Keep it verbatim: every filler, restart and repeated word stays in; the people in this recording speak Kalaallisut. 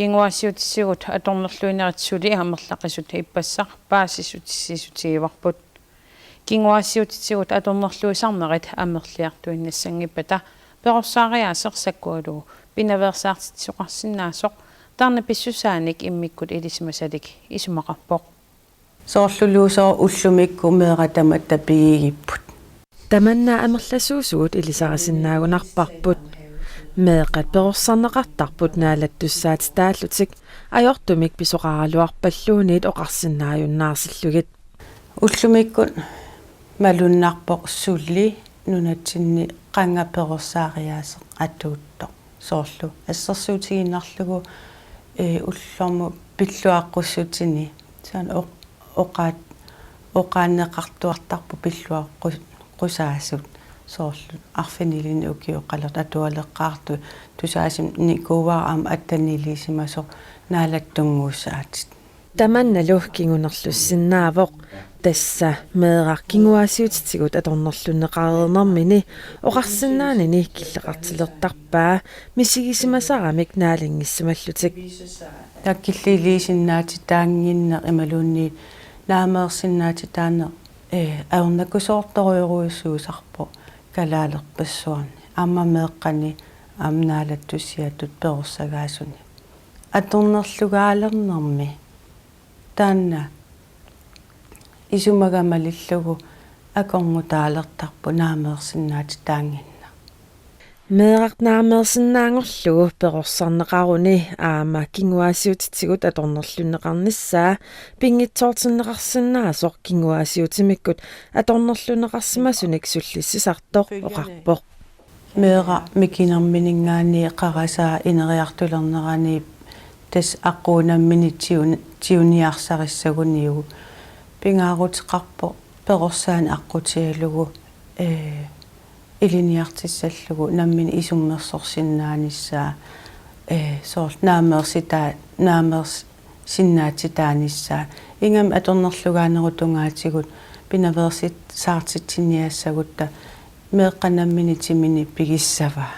Kinguaassiuutitigut atornerluinerit suli amerlaqisut ippassaq paasissutissiissutigivarput. Kinguaassiuutitigut atornerluisarnerit amerliartuinnassanngippata perorsaariaaseq sakkugalugu pinaveersaartitsisoqarsinnaasoq taanna pissusaanik immikkut ilisimasalik isumaqarpoq. Soorluluusooq ullumikkut meeqqat tamatta pigigipput. Tamanna amerlasuusugut ilisarisinnaagunarparput. Meeqqat perorsarneqartarput naalattussaatitaallutik ajortumik pisoqaraluarpalluunniit oqarsinnaajunnaarsillugit. Ullumikkut malunnarpoq suli nunatsinni qanga perorsaariaaseq atuuttoq. Soorlu assersuutigiinnarlugu, ee, ullormut pilluaqqussutini. Soorlu oq-, oqaat-, oqaanneqartuartarput pilluaqqu-, -qqusaasut. Soorlu arfinilinnik ukioqalertut atualeqqaartut tusaasinikuuara aamma attaniliisimasoq naalattunnguussaatit. Tamannalu kingunerlussinnaavoq. Tassa meeraq kinguaassiuutitigut atornerlunneqareernermini oqarsinnaanini killeqartilertarpaa misigisimasaramik naalanngissamaarlutik. Taakku killiiliisinnaatitaannginneq imaluunniit naameersinnaatitaaneq, ee, ajornakusoortorujorujussuusarpoq kalaalerpassuarni. Aamma meeqqani aamma naalattussiatut perorsagaasuni. Atornerlugaalernermi taanna isumaga malillugu akornutaalertarpoq naameersinnaatitaannginneq. Meeraq naameersinnaanngorlugu perorsarneqaruni aamma kinguaassiuutitigut atornerlunneqarnissaa pinngitsoortinneqarsinnaasoq kinguaassiuutimikkut atornerlunneqarsimasunik sullissisartoq oqarpoq. Meeraq mikinerminiinngaanniit qarasaa ineriartulernerani tassa aqqugu nammineq tigun-, tiguniarsarissaguniuk pingaaruteqarpoq perorsaaneq aqqutigalugu, ee, ilinniartissallugu nammineq isummersorsinnaanissaa, ee, soorlu naameersitaa-, naameers-, sinnaatitaanissaa. Ingammik atornerlugaanerup tungaatigut pinaveersaartitsiniassagutta meeqqat nammineq timinik pigissavaa.